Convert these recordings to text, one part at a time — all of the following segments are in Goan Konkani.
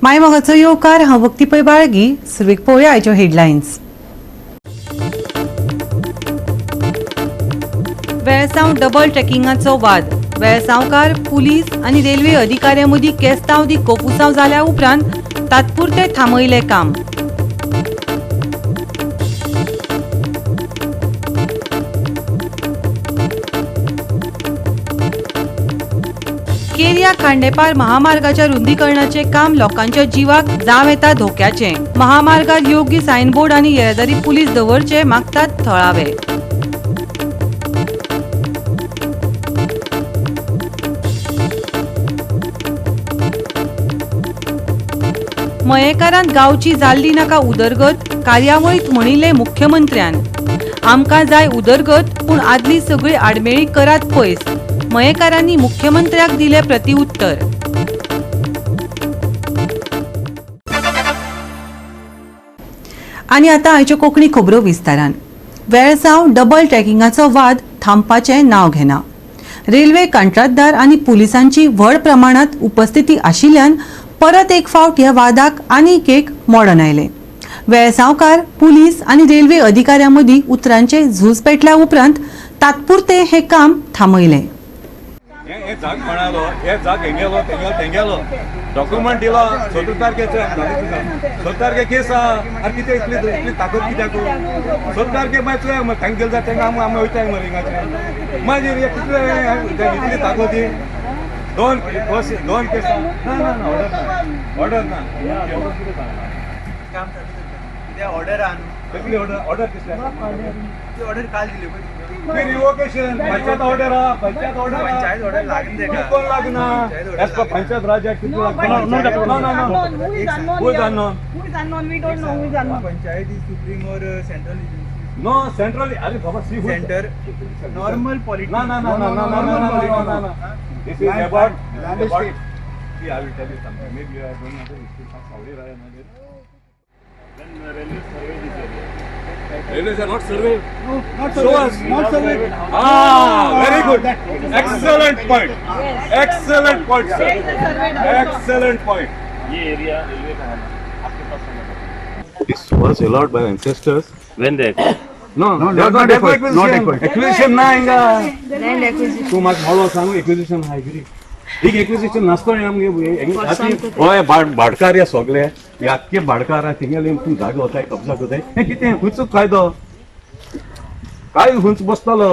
मायमोगाचो येवकार. हांव भक्ती पै बाळगी. सुरवेक पळोवया आयच्यो हेडलायन्स. वेळसांव डबल ट्रेकिंगाचो वाद. वेळसांवकार, पुलीस आनी रेल्वे अधिकाऱ्यां मदीं केस्तांव दी कोफुसांव जाल्या उपरांत तात्पुरते थांबयलें काम. केरिया खांडेपार महामार्गाच्या रुंदीकरणाचे काम लोकांच्या जिवाक जावं येता धोक्याचें. महामार्गार योग्य सायनबोर्ड आनी येरादारी पुलीस दवरचे मागतात थळावे. मयेकारांत गांवची जाल्ली नाका उदरगत, कार्यावळीत म्हणिल्लें मुख्यमंत्र्यान. आमकां जाय उदरगत, पूण आदली सगळी आडमेळी करात पयस, मयेकारांनी मुख्यमंत्र्याक दिलें प्रतिउत्तर. आनी आतां आयच्यो कोंकणी खबरो विस्तारान. वेळसांव डबल ट्रॅकिंगाचो वाद थांबपाचें नांव घेना. रेल्वे कंत्राटदार आनी पुलिसांची व्हड प्रमाणात उपस्थिती आशिल्ल्यान परत एक फावट ह्या वादाक आनीक एक मोडण आयलें. वेळसांवकार, पुलीस आनी रेल्वे अधिकाऱ्यां मदीं उतरांचें झूज पेटल्या उपरांत तात्पुरतें हें काम थांबयलें. हे हे जाग म्हणालो, हे जाग हेंगेलो, तेंगेलो तेंगेलो डॉक्युमेंट दिलो. 17 तारखेचे, 17 तारखे केस आहा. आनी कितें इतली इतली ताकद कित्याक? 17 तारखे मागीर चोया, थंय गेले जाल्यार तेंका आमी आमी वयताय मरे हिंगाचे. मागीर हे कितले इतली ताकद ही? दोन दोन केस. ना ना ना, ऑर्डर ना, ऑर्डर ना. काम चालू करता कित्याक ऑर्डर आहा न्हू. कसली ऑर्डर? ऑर्डर कसली? ती ऑर्डर काल दिली पळय तुमकां. रिवोकेशन पंचायत ऑर्डर आहा, पंचायत ऑर्डर. पंचायत ऑर्डर लागना तेका. कोण लागना? एज पर पंचायत राज ऍक्ट कितलो लागना? No, no, no. Who is unknown? Who is unknown? Who is unknown? We don't know who is unknown. Panchayat is supreme or central agency? No, central. अरे बाबा, see who Center, normal politics. No, no, no, no, no, no, no, no, no, no, no. This is about. See, I will tell you something. Maybe you are going to Saudi Arabia. Railways are not surveyed. No, not Show us. Not surveyed. Ah, very good. Excellent point. Excellent point, sir. Excellent point. ये एरिया रेलवे का है ना, आपके पास होना चाहिए। This was allowed by ancestors. When they No, no, not, not acquisition. Not acquisition ना हिंगा. तूं म्हाका मोलो सांगू एक्विजिशन आहा कितें? एक एक्विजिशन नासतो आमगे. हय, भाटकार हे सगळे, हे आख्खे भाटकार आहा तेंगेले. तूं जागो वताय, कब्जा करताय, हें कितें? खंयचो कायदो काय? खंयचो बसतलो?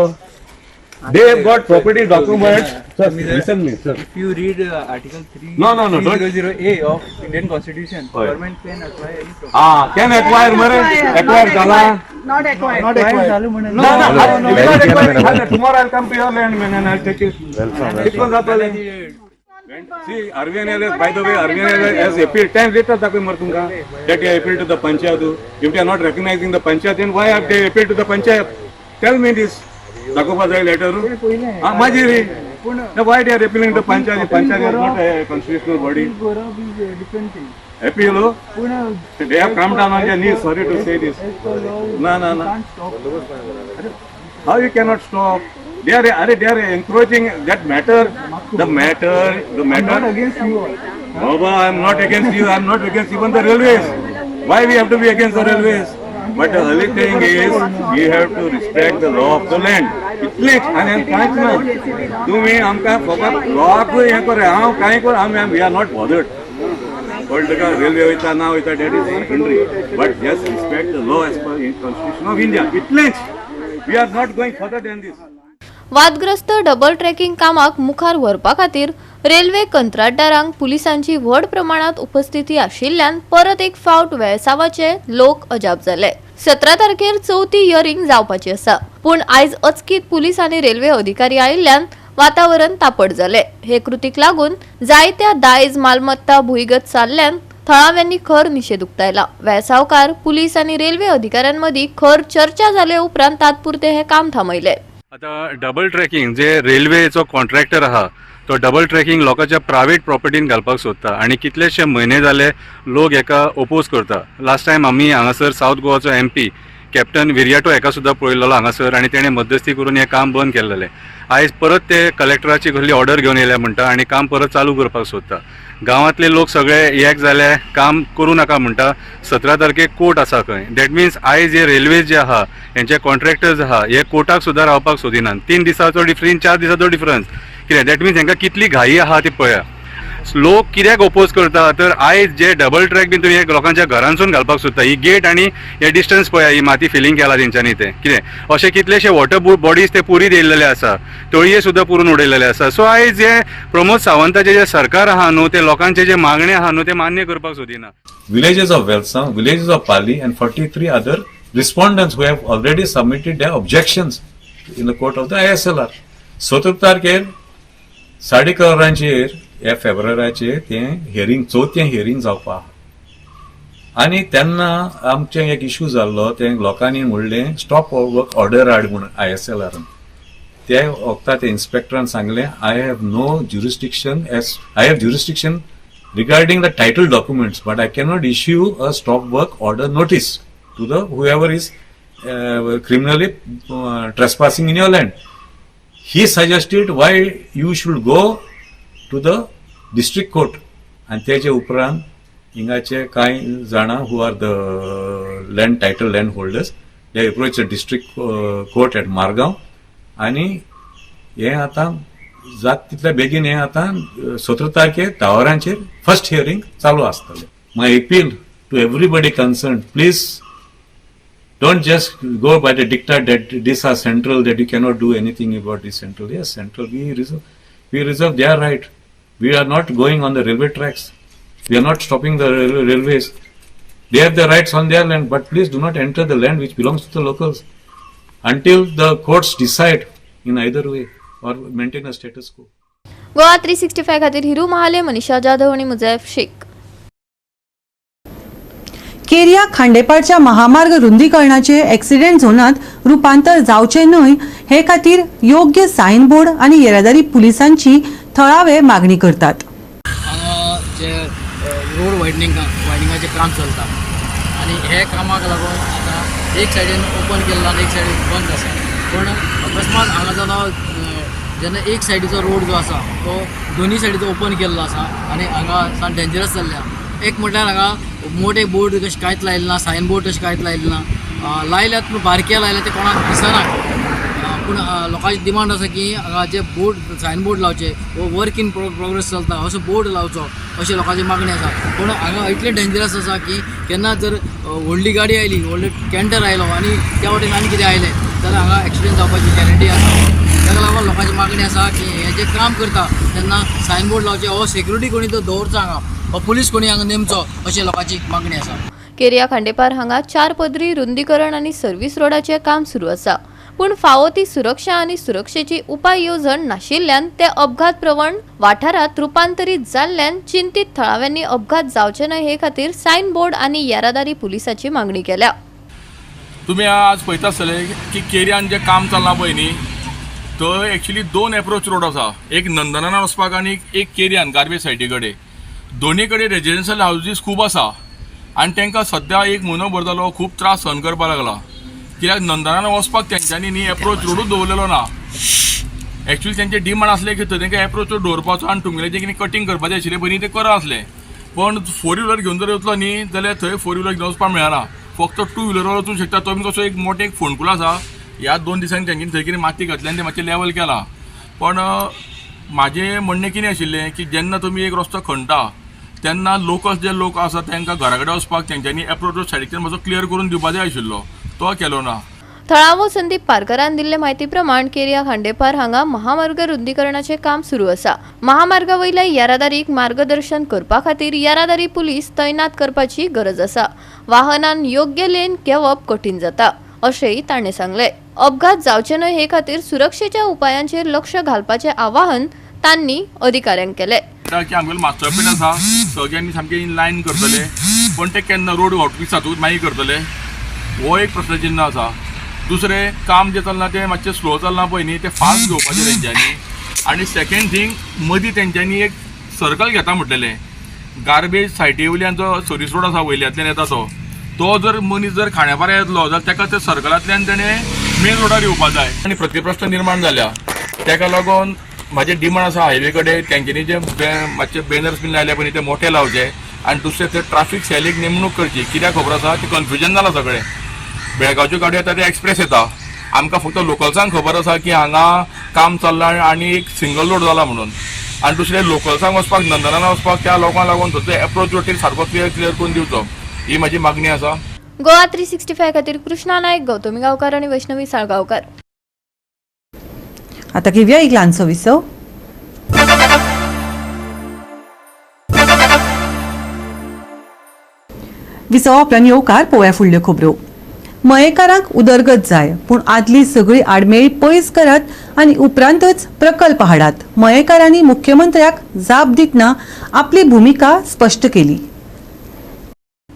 They have got property document. Sir, listen me, sir. If you read Article 3 No, don't- 300A of Indian Constitution, हय. government can acquire any property. Ah, can acquire मरे? एक्वायर जाला? Not acquired. Not acquired. चालू म्हणून. No, no, not acquired. Tomorrow I'll come to your land, man, and I'll take it. कितको जातलें? See, RVNL is, by the way, RVNL has appealed, 10 letters दाखय मरे तुमकां, that they appealed to the panchayat. If they are not recognizing the panchayat, then why have they appealed to the panchayat? Tell me this. दाखोवपा जाय letter? हा, मागीर पूण why they are appealing to panchayat? Panchayat is not a constitutional body. Gaurav is a different thing. Appeal, oh? पूण They have come down on their knees, sorry to say this. As per law, No, no, no. can't stop. How you cannot stop? They are, are they are encroaching that matter, the matter, the I'm not matter. Against you all. Baba, I am not against you. I am not against even the railways. Why we have to be against the railways? But the only thing is, we have to respect the law of the land. इतलेच आनी कांयच ना. तुम्ही आमकां फकत लॉकूय हें कर, हांव कांय कर, आमी we are not bothered. कळ्ळें तुका? रेल्वे वयता ना वयता, that is secondary, but just respect the law as per Constitution of India. इतलेच. We are not going further than this. वादग्रस्त डबल ट्रॅकिंग कामाक मुखार व्हरपा खातीर रेल्वे कंत्राटदारांक पुलिसांची व्हड प्रमाणात उपस्थिती आशिल्ल्यान परत एक फावट वेळसावाचे लोक अजाप जाले. 17 तारखेर चवथी हियरिंग जावपाची आसा, पूण आयज अचकीत पुलीस आनी रेल्वे अधिकारी आयिल्ल्यान वातावरण तापट जालें. हे कृतीक लागून जायत्या दायज मालमत्ता भुंयगत जाल्ल्यान थळाव्यांनी खर निशेध उक्तायला. वेळसावकार, पुलीस आनी रेल्वे अधिकाऱ्यांमदीं खर चर्चा जाले उपरांत तात्पुरते हे काम थांबयले. आता डबल ट्रॅकिंग जे रेल्वेचो कॉन्ट्रॅक्टर आहा, तो डबल ट्रॅकिंग लोकांच्या प्रायवेट प्रॉपर्टीन घालपाक सोदता आनी कितलेशे म्हयने जाले लोक हेका ओपोज करता. लास्ट टायम आमी हांगासर सावथ गोवाचो एमपी कॅप्टन विरियाटो हेका सुद्दां पळयल्लो हांगासर आनी तेणें मध्यस्थी करून हें काम बंद केल्लेलें. आयज परत ते कलेक्टराची कसली ऑर्डर घेवन येयल्या म्हणटा आनी काम परत चालू करपाक सोदता. गांवांतले लोक सगळे एक जाले, काम करूं नाका म्हणटा. 17 तारखेक कोर्ट आसा खंय. That means आयज हे रेल्वेज जे आहा, हेंचे कॉन्ट्रॅक्टर्स आहा, हे कोर्टाक सुद्दां रावपाक सोदिनात. 3 दिसाचो डिफरन्स, 4 दिसाचो डिफरन्स कितें? That means हेंकां कितली घाई आहा ती पळया. लोक कित्याक ओपोज करता तर आयज जे डबल ट्रॅक बीन तुमी हे लोकांच्या घरांसून घालपाक सोदता. ही गेट आनी हे डिस्टन्स पळया, ही माती फिलींग केला तेंच्यांनी. ते कितें अशे कितलेशे वॉटर बॉडीज ते पुरीत येयल्लेले आसा, तळये सुद्दां पुरून उडयलेले आसा. सो आयज जे प्रमोद सावंताचे जे सरकार आहा न्हू, ते लोकांचे जे मागणे आहा न्हू, ते मान्य करपाक सोदिना. Villages of Velsao, villages of Pali and 43 other respondents who have already submitted their objections in the court of the ISLR. 17 तारखेर 11:30 वरांचेर ह्या फेब्रुवाराचेर तें हियरींग, चवथें हियरींग जावपा आहा. आनी तेन्ना आमचें एक इशू जाल्लो, तें लोकांनी म्हणलें स्टॉप वर्क ऑर्डर हाड म्हूण आयएसएलआरान. ते वखता ते इन्स्पेक्टरान सांगलें, I have no jurisdiction, as I have jurisdiction regarding the title documents, but I cannot issue a stop work order notice to the whoever is criminally trespassing in your land. He suggested why you should go to the district court. आनी तेजे उपरांत हिंगाचे कांय जाणां who are the land title land holders, they approach the district court at Margao. आनी हें आतां जात तितल्या बेगीन हें आतां 17 तारखेर 10 वरांचेर फर्स्ट हियरींग चालू आसतलें. My appeal to everybody concerned, please don't just go by the dicta that these are central, that you cannot do anything about this central. Yes, central, we reserve their right. We are not going on the railway tracks. We are not stopping the railways. They have the rights on their land, but please do not enter the land which belongs to the locals until the courts decide in either way or maintain a status quo. Goa 365 खातीर हिरू महाले, मनीषा जाधव आनी मुजैफ शेख. केरिया खांडेपारच्या महामार्ग रुंदीकरणाचे एक्सिडेंट झोनात रुपांतर जावचें न्हय हे खातीर योग्य सायन बोर्ड आनी येरादारी पुलिसांची थळावे मागणी करतात. हांगा जे रोड वायडनिंगाचें काम चलता आनी हे कामाक लागून आतां एक सायडीन ओपन केल्लो आनी एक सायडीन बंद आसा. पूण अकस्मात हांगा जालो जेन्ना एक सायडीचो रोड जो आसा तो दोनी सायडीचो ओपन केल्लो आसा आनी हांगा सामकें डेंजरस जाल्लें आहा. एक म्हटल्यार हांगा मोटे बोर्ड कशें कांयच लायलें ना, सायन बोर्ड तशें कांयच लायलें ना. लायल्यात पूण बारके लायल्यात, ते कोणाक दिसना. पूण लोकांची डिमांड आसा की हांगा जे बोर्ड, सायन बोर्ड लावचे वो वर्क इन प्रोग्रेस चलता असो बोर्ड लावचो अशी लोकांची मागणी आसा. पूण हांगा इतलें डेंजरस आसा की केन्ना जर व्हडली गाडी आयली, व्हडलो कॅन्टर आयलो आनी त्या वटेन आनी कितें आयलें जाल्यार हांगा एक्सिडंट जावपाची गॅरंटी आसा. ताका लागून लोकांची मागणी आसा की हें जें काम करता तेन्ना सायन बोर्ड लावचे हो सेक्युरिटी कोणी तो दवरचो हांगा हो पुलीस कोणी हांगा नेमचो अशी लोकांची मागणी आसा. केरिया खांडेपार हांगा चार पदरी रुंदीकरण आनी सर्व्हिस रोडाचें काम सुरू आसा, पूण फावो ती सुरक्षा आनी सुरक्षेची उपाय येवजण नाशिल्ल्यान ते अपघात प्रवण वाठारात रुपांतरीत जाल्ल्यान चिंतीत थळाव्यांनी अपघात जावचे न्हय हे खातीर सायन बोर्ड आनी येरादारी पुलिसाची मागणी केल्या. तुमी आज पळयता आसतले की केरयान जें काम चल्लां पळय न्ही, थंय एक्चुली दोन एप्रोच रोड आसा, एक नंदनान वचपाक आनी एक केरयान गार्बेज सायटी कडेन. दोनी कडेन रेजिडेन्शियल हावजीस खूब आसा आनी तांकां सद्या एक म्हयनो भर जालो खूब त्रास सहन करपाक लागला, कित्याक नंदनान वचपाक तेंच्यांनी न्ही एप्रोच रोडूच दवरलेलो ना. एक्चुली तेंचे डिमांड आसलें की थंय तांकां एप्रोच रोड दवरपाचो आनी तुमगेलें जें कितें कटींग करपाचें आशिल्लें पळय न्ही, तें करत आसलें. पण फोर व्हिलर घेवन जर वतलो न्ही जाल्यार थंय फोर व्हिलर घेवन वचपाक मेळना, फक्त टू व्हिलर वचूंक शकता. तो बी कसो एक मोठें एक फोंडकूल आसा. ह्या 2 दिसांनी तेंच्यांनी थंय कितें माती घातली आनी तें मातशें लेवल केलां. पण म्हाजें म्हणणें कितें आशिल्लें की जेन्ना तुमी एक रस्तो खणटा तेन्ना लोकल जे लोक आसा तांकां घरा कडेन वचपाक तेंच्यांनी एप्रोच रोड सायडीकच्यान मातसो क्लियर करून दिवपा जाय आशिल्लो, तो केलो ना. थळावो संदीप पारकरान दिल्ले म्हायती प्रमाण केरिया खांडेपार हांगा महामार्ग रुंदीकरणाचें काम सुरू आसा. महामार्गा वयल्या येरादारीक मार्गदर्शन करपा खातीर येरादारी पुलीस तैनात करपाची गरज आसा. वाहनान योग्य लेन घेवप कठीण जाता अशेंय ताणें सांगलें. अपघात जावचे न्हय हे खातीर सुरक्षेच्या उपायांचेर लक्ष घालपाचें आवाहन तांणी अधिकाऱ्यांक केलें. की आमगेलो मास्टर प्लॅन आसा, सगळ्यांनी सामकें इन लायन करतले, पण ते केन्ना रोड हॉटफिक्स जातकूच मागीर करतले हो एक प्रश्नचिन्ह आसा. दुसरें काम जें चल्लां तें मातशें स्लो चल्लां पळय न्ही, तें फास्ट घेवपाचें तेंच्यांनी. आनी सेकेंड थींग, मदीं तेंच्यांनी एक सर्कल घेता म्हटलेलें, गार्बेज सायटी वयल्यान जो सर्वीस रोड आसा वयल्यांतल्यान येता तो तो जर मनीस जर खांडेपारा येतलो जाल्यार ताका त्या सर्कलांतल्यान तेणें मेन रोडार येवपा जाय आनी प्रतिप्रश्न निर्माण जाल्या. ताका लागून म्हाजे डिमांड आसा हायवे कडेन तेंच्यांनी जे मातशे बॅनर्स बीन लायले पळय ते मोठे लावचे आनी दुसरें ते ट्राफीक सेलीक नेमणूक करची. कित्याक खबर आसा ती कन्फ्युजन जालां सगळें. बेळगांवच्यो गाडयो येता ते एक्सप्रेस येता, आमकां फक्त लोकल्सांक खबर आसा की हांगा काम चल्लां आनी एक सिंगल रोड जाला म्हणून. आनी दुसरें लोकल्सांक वचपाक नंदनान वचपाक त्या लोकांक लागून थंयचो एप्रोच रोड सारको क्लियर क्लियर करून दिवचो ही म्हाजी मागणी आसा. गोवा 365 खातीर कृष्णा नायक, गौतमी गांवकार आनी वैष्णवी साळगांवकार. आता घेऊया एक ल्हानसो विसव. विसवा उपरांत येवकार पळोवया फुडल्यो खबरो. मयेकारांक उदरगत जाय, पूण आदली सगळी आडमेळी पयस करात आनी उपरांतच प्रकल्प हाडात. मयेकारांनी मुख्यमंत्र्याक जाप दितना आपली भुमिका स्पश्ट केली.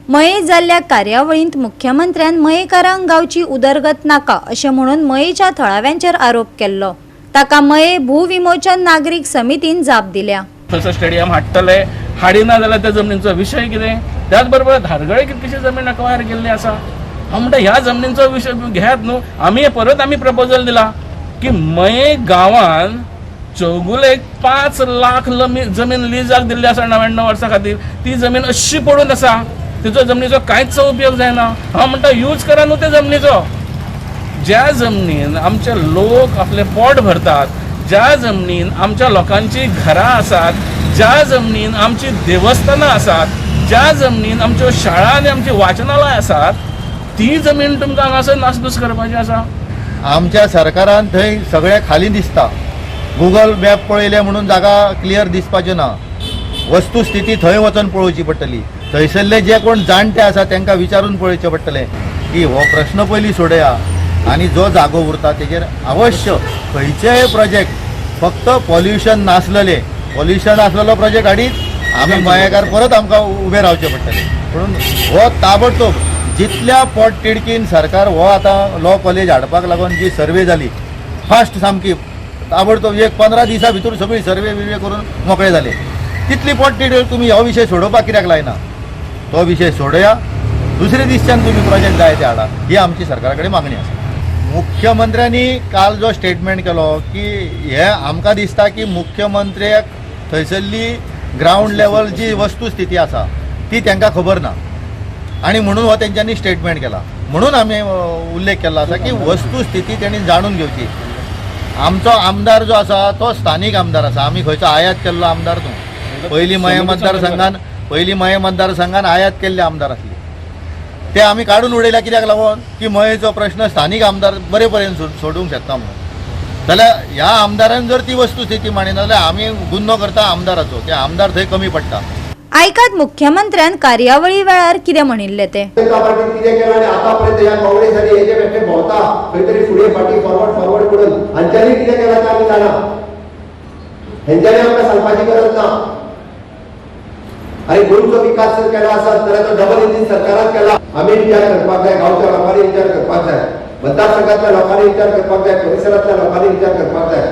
मये जाल्ल्या कार्यावळींत मुख्यमंत्र्यान मयेकारांक गांवची उदरगत नाका अशें म्हणून मयेच्या थळाव्यांचेर आरोप केल्लो. ताका मये भूविमोचन नागरीक समितीन जाप दिल्या. थंयसर स्टेडियम हाडटले, हाडिना जाल्यार त्या जमनींचो विशय कितें? त्याच बरोबर धारगळे कितलीशी जमीन अक्वायर केल्ली आसा. हांव म्हणटा ह्या जमनींचो विशय घेयात न्हू. आमी परत आमी प्रपोजल दिला की मये गांवान चौगुलेक 5 लाख जमीन लिजाक दिल्ली आसा 99 वर्सां खातीर. ती जमीन अशी पडून आसा, तिचो जमनीचो कांयच उपयोग जायना. हांव म्हणटा यूज करा न्हू त्या जमनीचो. ज्या जमनीन आमचे लोक आपले पोट भरतात, ज्या जमनीन आमच्या लोकांची घरां आसात, ज्या जमनीन आमची देवस्थानां आसात, ज्या जमनीन आमच्यो शाळा आनी आमची वाचनालय आसात, ती जमीन तुमकां हांगासर नासधूस करपाची आसा. आमच्या सरकारान थंय सगळें खाली दिसता. गुगल मॅप पळयलें म्हणून जागा क्लियर दिसपाच्यो ना. वस्तुस्थिती थंय वचून पळोवची पडटली. थंयसरले जे कोण जाणटे आसा तांकां विचारून पळोवचें पडटलें की हो प्रश्न पयलीं सोडया आनी जो जागो उरता तेजेर अवश्य खंयचेय प्रोजेक्ट फक्त पॉल्युशन नासलेले, पॉल्युशन आसलेलो प्रोजेक्ट हाडीत आमी मयेकार परत आमकां उबें रावचें पडटलें. म्हणून हो ताबडतोब जितल्या पोट तिडकीन सरकार हो आतां लॉ कॉलेज हाडपाक लागून जी सर्वे जाली फास्ट सामकी ताबडतोब एक 15 दिसां भितर सगळी सर्वे बिर्वे करून मोकळे जाले. तितली पोट तिडक तुमी हो विशय सोडोवपाक कित्याक लायना? तो विशय सोडया, दुसरे दिसच्यान तुमी प्रोजेक्ट जाय ते हाडा, ही आमची सरकारा कडेन मागणी आसा. मुख्यमंत्र्यांनी काल जो स्टेटमेंट केलो की हे आमकां दिसता की मुख्यमंत्र्याक थंयसरली ग्रावंड लेवल जी वस्तुस्थिती आसा ती तांकां खबर ना आनी म्हणून हो तेंच्यांनी स्टेटमेंट केला. म्हणून आमी उल्लेख केल्लो आसा की वस्तुस्थिती तेणी जाणून घेवची. आमचो आमदार जो आसा तो स्थानीक आमदार आसा, आमी खंयचो आयात केल्लो आमदार न्हू. पयलीं मये मतदारसंघान आयात केल्ले आमदार आसले, ते आमी काडून उडयल्या. कित्याक लागून की मयेचो प्रश्न स्थानीक आमदार बरे पर्यंत सोडूंक शकता म्हणून. जाल्यार ह्या आमदारान जर ती वस्तुस्थिती मांडिना जाल्यार आमी गुन्नो करता आमदाराचो, ते आमदार थंय कमी पडटा. आयकात मुख्यमंत्र्यान कार्यावळी वेळार कितें म्हणिल्लें तें. कितें केलां आनी आतां पर्यंत ह्या काँग्रेसांनी हेजे बेठे भोंवता खंय तरी फुडें फाटीं फॉरवर्ड फॉरवर्ड करून हांच्यांनी कितें केलां तें आमी जाणा. हेंच्यांनी आमकां सांगपाची गरज ना. आनी गोंयचो विकास जर केला आसत जाल्यार तो डबल इंजीन सरकारान केला. आमी विचार करपाक जाय, गांवच्या लोकांनी विचार करपाक जाय, मतदारसंघातल्या लोकांनी विचार करपाक जाय, परिसरांतल्या लोकांनी विचार करपाक जाय.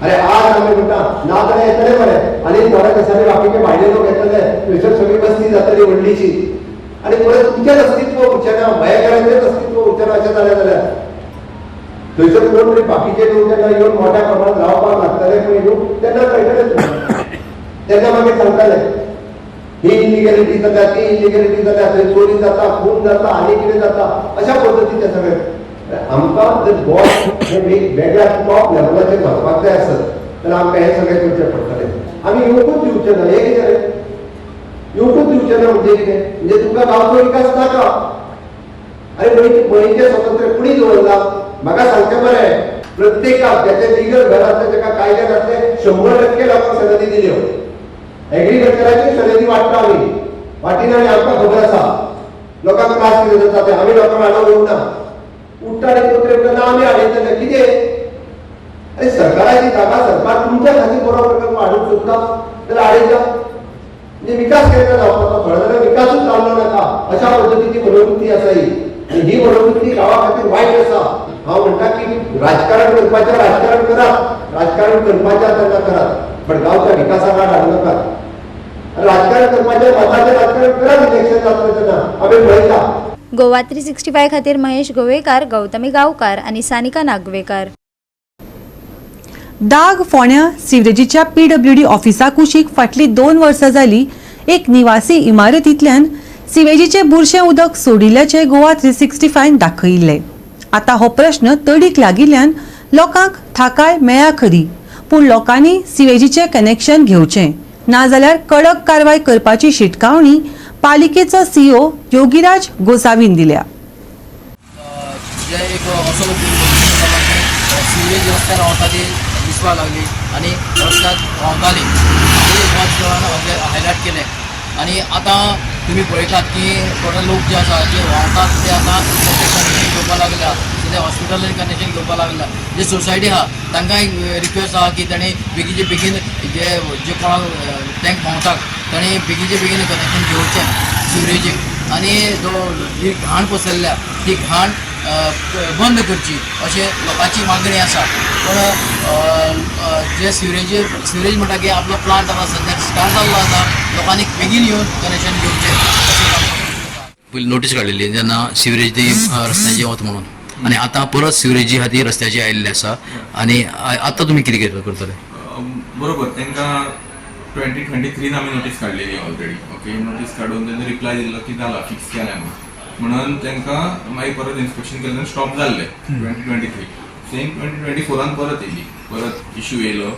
अरे आज आमी म्हणटा ना जाल्यार येतले बरे आनी थोड्या दिसांनी बाकीचे भायले लोक येतले, थंयसर सगळी वस्ती जातली व्हडलीशी आनी परत तुमचेंच अस्तित्व उरचें ना, मयेकारांचेंच अस्तित्व उरचें ना. अशें जालें जाल्यार थंयसर कोण तरी बाकीचे लोक जेन्ना येवन मोठ्या प्रमाणात रावपाक लागतले पळय न्हू, तेन्ना कळटलें तुमकां, तेन्ना मागीर सांगतले ही इलिगॅलिटी जाता, ती इलिगॅलिटी जाता, थंय चोरी जाता, खून जाता आनी कितें जाता, अशा पद्दतीचें सगळें. आमकां जर गोंय हें वेगळ्या टॉप लेवलाचेर व्हरपाक जाय आसत जाल्यार आमकां हें सगळें करचें पडटलें. आमी येवकूच दिवचें ना. हें कितें रे, येवकूच दिवचें ना म्हणजे कितें? म्हणजे तुमकां गांवचो विकास नाका. आनी मयेचें स्वातंत्र्य कोणी दवरलां म्हाका सांगचें बरें, प्रत्येकाक ज्याचें लिगल घर आसलें ताका कायद्यान आसलें 100% लोकांक सनदी दिल्यो. एग्रीकल्चराची सनदी वांट्टा आमी, वांटिना आनी आमकां खबर आसा लोकांक त्रास कितें जाता ते. आमी लोकांक हाडून उरना, उठ्ठा आनी कोत्रे म्हणटा ना आमी हाडयतले. कितें? आरे सरकाराची जागा सरकार तुमच्या खातीर बरो प्रकल्प हाडूंक सोदता जाल्यार हाडयता. म्हणजे विकास केन्ना जावपाचो? थोड्या जाल्यार विकासूच जाल्लो नाका अशा पद्दतीची मनोवृत्ती आसा ही, आनी ही मनोवृत्ती गांवा खातीर वायट आसा. हांव म्हणटा की राजकारण करपाचें राजकारण करात, राजकारण करपाचें तेन्ना करात, पण गांवच्या विकासाक आड हाडूं नाकात. राजकारण करपाचें मताचें राजकारण करात, इलेक्शन जातलें तेन्ना आमी पळयता. गोवा 365 खातीर महेश गोवेकार, गौतमी गांवकार आनी सानिका नागवेकार. दाग फोंड्या सिवरेजीच्या पीडब्ल्यूडी ऑफिसा कुशीक फाटलीं 2 वर्सां जाली एक निवासी इमारतींतल्यान सिवेजीचें बुरशें उदक सोडिल्ल्याचें गोवा 365 दाखयिल्लें. आतां हो प्रश्न तडीक लागिल्ल्यान लोकांक थाकाय मेळ्ळ्या खरी, पूण लोकांनी सिवेजीचें कनेक्शन घेवचें नाजाल्यार कडक कारवाय करपाची शिटकावणी पालिकेचो सीओ योगीराज गोसावीन दिल्या. सिवरेज रस्त्यार व्हांवता ती दिसपाक लागली आनी रस्त्यार व्हांवताली ती हायलायट केलें. आनी आतां तुमी पळयतात की थोडे लोक जे आसा जे व्हांवतात ते आतां कनेक्शन घेवपाक लागल्या, सद्या हॉस्पिटलान कनेक्शन घेवपाक लागल्या. जे सोसायटी आहा तांकां एक रिक्वेस्ट आहा की ताणें बेगीचे बेगीन जे जे कोणाक टँक व्हांवतात ताणें बेगीचे बेगीन कनेक्शन घेवचें सिवरेजीक आनी जो जी घाण पसरल्या ती घाण बंद करची अशें लोकांची मागणी आसा. पूण जे सिवरेज म्हणटा की आपलो प्लांट आतां सद्याक स्टार्ट जाल्लो आसा, लोकांनी बेगीन येवन कनेक्शन घेवचें अशें. पयलीं नोटीस काडलेली जेन्ना सिवरेज ती रस्त्याची वता म्हणून, आनी आतां परत सिवरेजी खातीर रस्त्याची आयिल्ली आसा. आनी आतां तुमी कितें करतले? बरोबर, तांकां 2023 आमी नोटीस काडलेली ऑलरेडी. ओके, नोटीस काडून तेन्ना रिप्लाय दिल्लो की जाला फिक्स केल्या म्हणून तांकां मागीर परत इन्स्पेक्शन केलें, स्टॉप जाल्लें 2023. सेम 2024 परत येयली, परत इश्यू येयलो,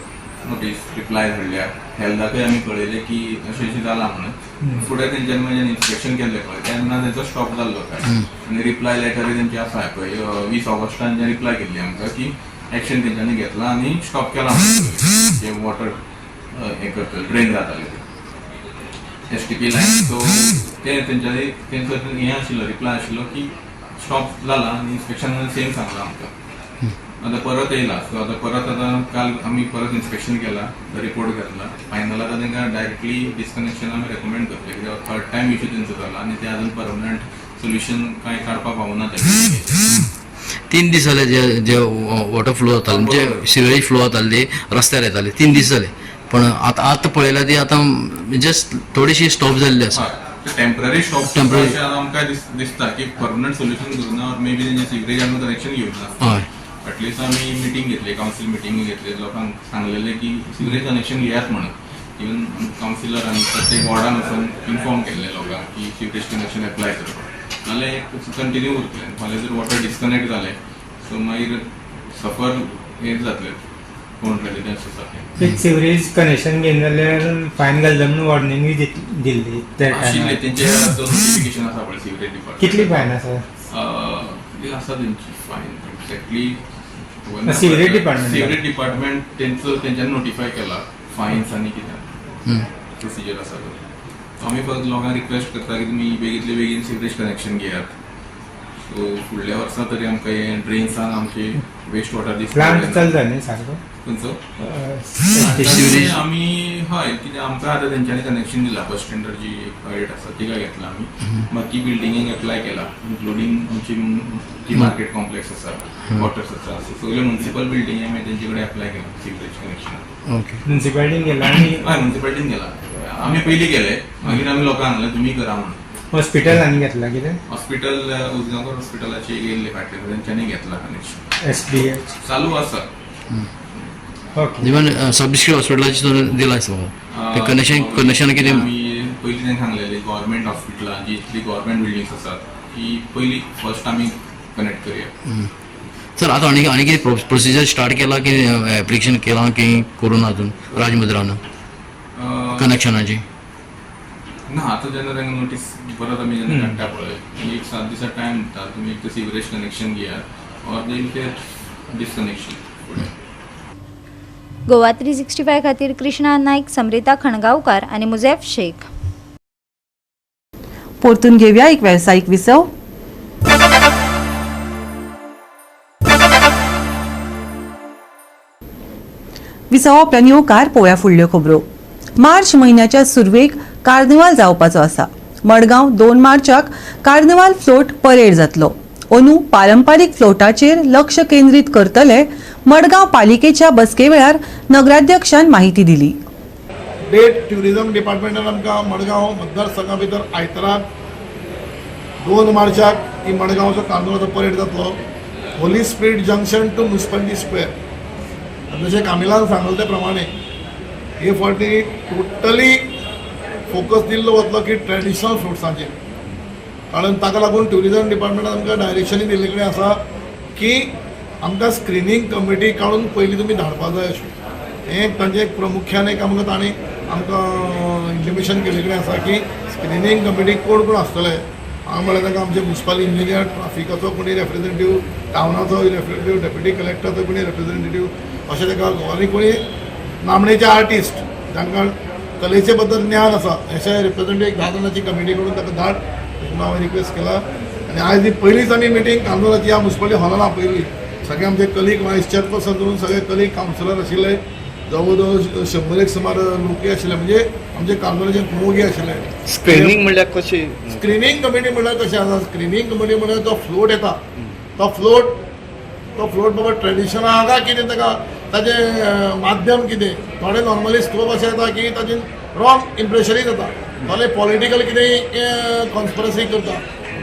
नोटीस रिप्लाय धाडल्या. हेल्थाकय आमी कळयलें की अशें अशें जालां म्हणून. फुडें तेंच्यांनी मागीर इन्स्पेक्शन केल्लें पळय तेन्ना तेंचो स्टॉप जाल्लो काय आनी रिप्लाय लेटरूय तेंची आसा पळय 20 ऑगस्टान जे रिप्लाय केल्ली आमकां की एक्शन तेंच्यांनी घेतला आनी स्टॉप केला म्हणून जे वॉटर हें करतले ड्रेन जाताले ते STP line. सो ते तेंच्यांनी तेंचो हें आशिल्लो रिप्लाय आशिल्लो की स्टॉप जाला आनी इन्स्पेक्शनान सेम सांगलां आमकां. आतां परत येयला, सो आतां परत आतां काल आमी परत इन्स्पेक्शन केला, रिपोर्ट घेतला. फायनल आतां तांकां डायरेक्टली डिस्कनेक्शन आमी रेकमेंड करतले कित्याक थर्ड टायम इशू तेंचो जाला आनी ते अजून परमनंट सोल्युशन कांय काडपाक पावना. ते 3 दीस जाले जे जे वॉटर फ्लो जाताले, म्हणजे सिवरेज फ्लो जाताली ती रस्त्यार येताली, 3 दीस जाले. पण आतां आतां पळयल्या ती आतां जस्ट थोडीशी स्टॉप जाल्ली आसा. टेम्पररी स्टॉप टेम्पररी आमकां दिसता की परमनंट सोल्युशन करूना ऑर मे बी तेंचे सिवरेज आमी कनेक्शन घेवना. हय, एटलिस्ट आमी मिटींग घेतली, कावन्सील मिटींग घेतली, लोकांक सांगलेलें की सिवरेज कनेक्शन घेयात म्हणून. इवन कावन्सिलरान प्रत्येक वॉर्डान वचून इन्फॉर्म केल्लें लोकांक की सिवरेज कनेक्शन एप्लाय करपाक, नाल्यार एक कंटिन्यू उरतलें. फाल्यां जर वॉटर डिस्कनेक्ट जालें सो मागीर सफर हें जातलें कोण रेजिडंट्स आसा ते. सिवरेज कनेक्शन घेयना जाल्यार फायन घालता म्हणून वॉर्निंगूय दिल्ली. आशिल्लें तेंचे नोटिफिकेशन आसा पळय सिवरेज डिपार्टमेंट. कितली फायन आसा? आसा तेंची fine exactly. Sewerage department, sewerage department तेंचो तेंच्यांनी नोटिफाय केला फायन्स आनी कितें प्रोसिजर आसा तो. आमी फक्त लोकांक रिक्वेस्ट करता की तुमी बेगींतले बेगीन सिवरेज कनेक्शन घेयात. सो फुडल्या वर्सा तरी आमकां हें ड्रेन्सान आमचे वेस्ट वॉटर दिसता. प्लांट चलता न्ही सारको? खंयचो आमी? हय, कित्याक आमकां आतां तेंच्यांनी कनेक्शन दिला. बस स्टँडार जी प्रायवेट आसा तिका घेतला आमी, बाकी बिल्डिंगेक एप्लाय केला, इन्क्लुडींग आमची जी मार्केट कॉम्प्लेक्स आसा, क्वॉर्टर्स आसा, सगळे म्युनिसिपल बिल्डिंगे आमी तेंचे कडेन एप्लाय केला सिवरेज कनेक्शन. ओके, म्युनिसिपालिटीन गेला आनी? हय, म्युनिसिपालिटीन गेला. आमी पयलीं गेले, मागीर आमी लोकांक सांगलें तुमी करा म्हणून. हॉस्पिटल आनी घेतला कितें? हॉस्पिटल, उजगांवकर हॉस्पिटलाची येयल्ले फाटले, तेंच्यांनी घेतला कनेक्शन. SDH चालू आसा. ओके. इवन सब डिस्ट्रिक्ट हॉस्पिटलाची सुद्दां दिलां आसता ते कनेक्शन? कनेक्शन कितें आमी पयलीं तांकां सांगलेलें गव्हर्मेंट हॉस्पिटलां जी इतली गव्हर्मेंट बिल्डिंग्स आसात ती पयलीं फर्स्ट आमी कनेक्ट करुया. सर, आतां आनी आनी कितें प्रोसिजर स्टार्ट केला की एप्लिकेशन केलां की करूं ना अजून राजमुद्रान कनेक्शनाची? ना, आतां जेन्ना तांकां नोटीस परत आमी जेन्ना काडटा पळय, एक 7 दिसा टायम दिता, तुमी एक तर सिवरेज कनेक्शन घेयात ऑर they get disconnection फुडें. गोवा 365 खातीर कृष्णा नाईक, समृता खणगांवकार आनी मुझेफ शेख. परतून घेवया एक वेवसायीक विसव. विसवा उपरांत येवकार पळोवया फुडल्यो खबरो. मार्च म्हयन्याच्या सुरवेक कार्निवाल जावपाचो आसा. मडगांव 2 मार्चाक कार्निवाल फ्लोट परेड जातलो. अंदू पारंपारीक फ्लोटाचेर लक्ष केंद्रीत करतले. मडगांव पालिकेच्या बसके वेळार नगराध्यक्षान माहिती दिली. डेट ट्युरिझम डिपार्टमेंटान आमकां मडगांव मतदारसंघा भितर आयताराक 2 मार्चाक ही मडगांवचो कार्नवालाचो परेड जातलो, Holy Spirit junction to municipality square. जशें कामिलान सांगलें ते प्रमाणे हे फावटी टोटली फोकस दिल्लो वतलो की ट्रेडिशनल फ्रुट्सांचेर, कारण ताका लागून ट्युरिजम डिपार्टमेंटान आमकां डायरेक्शनूय दिल्ले कडेन आसा की आमकां स्क्रिनींग कमिटी काडून पयलीं तुमी धाडपा जाय अशें. हें तांचें एक प्रामुख्यान एक आमकां तांणी आमकां इंटिमेशन केल्ले कडेन आसा की स्क्रिनींग कमिटी कोण कोण आसतले. हांव म्हळ्यार ताका आमचे मुन्सिपल इंजिनियर, ट्राफिकाचो कोणी रेप्रेजेंटेटीव, टावनाचो रेप्रेजेंटेटीव, डेप्युटी कलेक्टराचो कोणी रेप्रेजेंटेटीव, अशें ताका आनी कोणी नामणेचे आर्टिस्ट जांकां कलेचे बद्दल ज्ञान आसा अशे रिप्रेजेंटेटीव एक 10 जाणांची कमिटी करून ताका धाड म्हणून हांवें रिक्वेस्ट केला. आनी आयज ही पयलीच आमी मिटींग कार्नवालाची ह्या मुन्सिपालिटी हॉलान आपयली. सगळे आमचे कलीग वायस चेअरपर्सन धरून सगळे कलीग कावन्सिलर आशिल्ले, जवळ जवळ 100 सुमार लोकय आशिल्ले, म्हणजे आमचे कार्नवालाचे मोगी आशिल्ले. स्क्रिनींग म्हणल्यार कशी? स्क्रिनींग कमिटी म्हणल्यार कशें आसा, स्क्रिनींग कमिटी म्हणल्यार तो फ्लोट येता, तो फ्लोट बाबा ट्रेडिशनल आहा काय कितें, ताका ताजें माध्यम कितें. थोडे नॉर्मली स्कोप अशें येता की ताजें रॉंग इम्प्रेशनूय जाता, थोडे पॉलिटिकल कितेंय कॉन्स्पिरसी करता,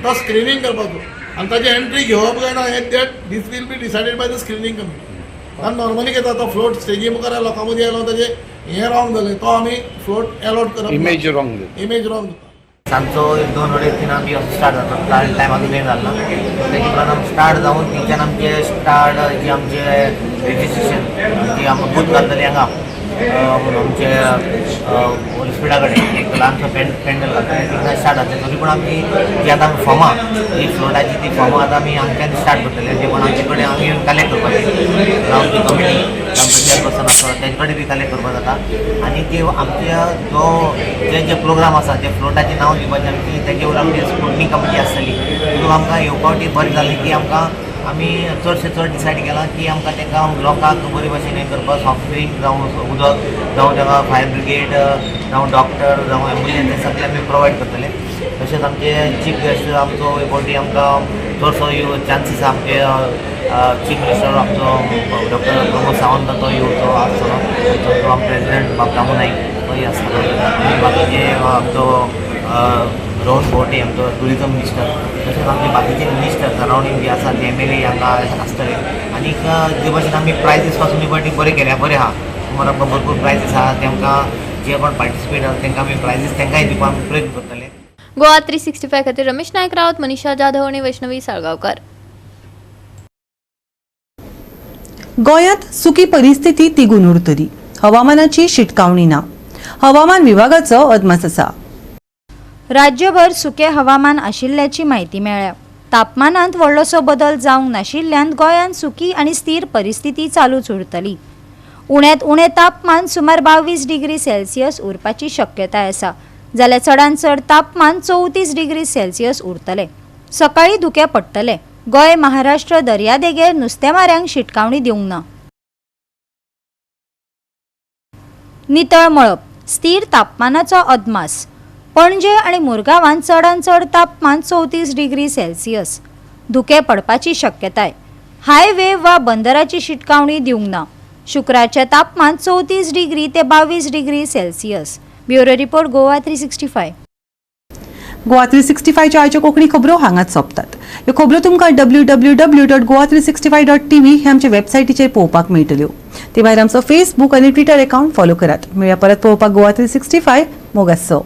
तो स्क्रिनींग करपाचो आनी ताजी एंट्री घेवप काय ना हें that this will be decided by the screening committee. कारण नॉर्मली कितें जाता, फ्लोट स्टेजी मुखार लोकां मदीं आयलो ताजें हें रॉंग जालें, तो आमी फ्लोट एलॉट करप, इमेज रॉंग जाता, इमेज रॉंग जाता. सांजचो 2-3.5 बी असो स्टार्ट जाता, कारण टायम अजून जालें ना. तेजे उपरांत आमी स्टार्ट जावन थंयच्यान आमचे स्टार्ट जी आमचे रेजिस्ट्रेशन जी आमकां बूथ घालतली हांगा आमचे होली स्पिरिटा कडेन एक ल्हानसो पेंडल घालतले, थिंगा स्टार्ट जातलें. तरी पूण आमची जी आतां आमी फॉर्मां जी फ्लोटाची ती फॉर्मां आतां आमी हांगच्यान स्टार्ट करतले, जे कोण आमचे कडेन हांगा येवन कलेक्ट करपाचे, आमची कमिटी आमचो चेअरपर्सन आसा तेजे कडेन बी कलेक्ट करपाक जाता. आनी ते आमच्या जो जे जे प्रोग्राम आसा जे फ्लोटाचें नांव दिवपाचें आमची तेजे वयर आमची स्क्रुटनी कमिटी आसतली. तितून आमकां ह्यो फावटी बरें जालें की आमकां आमी चडशें चड डिसायड केलां की आमकां तांकां लोकांक बरे भशेन हें करपाक सॉफ्ट ड्रिंक जावं उदक जावं तांकां फायर ब्रिगेड जावं डॉक्टर जावं एम्बुलन्स हे सगळें आमी प्रोवायड करतले. तशेंच आमचे चीफ गेस्ट आमचो हे फावटी आमकां चडसो चान्सीस आमचे चीफ मिनिस्टर आमचो डॉक्टर प्रमोद सावंत तो येवचो आसतलो, तो प्रेजिडेंट बाब दामू नायक तोय आसतलो, आनी बाकीचे आमचो रोहन भोवटे आमचो ट्युरिजम मिनिस्टर, तशेंच आमचे बाकीचे मिनिस्टर सरावंडींग जे आसा ते MLA हांगा आसतले. आनीक जे भशेन आमी प्रायजीस पासून फावटी बरें केल्या, बरें आहा, सुमार आमकां भरपूर प्रायजीस आहा, तेमकां जे कोण पार्टिसिपेट आसा तेंकां आमी प्रायजीस तेंकांय दिवपाक आमी प्रयत्न करतले. गोवा 365 खातीर रमेश नायक रावत, मनीषा जाधव आनी वैष्णवी साळगांवकार. गोंयांत सुकी परिस्थिती तिगून उरतली, हवामानाची शिटकावणी ना, हवामान विभागाचो अदमास आसा. राज्यभर सुकें हवामान आशिल्ल्याची म्हायती मेळ्ळ्या. तापमानांत व्हडलोसो बदल जावंक नाशिल्ल्यान गोंयांत सुकी आनी स्थीर परिस्थिती चालूच उरतली. उण्यांत उणें तापमान सुमार 22 डिग्री सेल्सियस उरपाची शक्यताय आसा, जाल्यार चडांत चड तापमान 34 डिग्री सेल्सियस उरतलें. सकाळीं धुकें पडटलें. गोंय महाराष्ट्र दर्यादेगेर नुस्तेमाऱ्यांक शिटकावणी दिवंक ना. नितळ मळब, स्थीर तापमानाचो अदमास. पणजे आनी मुरगांवांत चडांत चड तापमान 34 डिग्री सेल्सियस, धुकें पडपाची शक्यताय. हायवे वा बंदराची शिटकावणी दिवंक ना. शुक्रारचें तापमान 34 डिग्री ते 22 degree Celsius. Bureau report, Goa 365. Goa 365च्या आयच्यो कोंकणी खबरो हांगाच सोंपतात. ह्यो खबरो तुमकां www.goa365.tv हे आमचे वेबसायटीचेर पळोवपाक मेळटल्यो. ते भायर आमचो फेसबूक आनी ट्विटर अकाउंट फॉलो करात. मेळया परत पळोवपाक गोवा 365. मोगासो.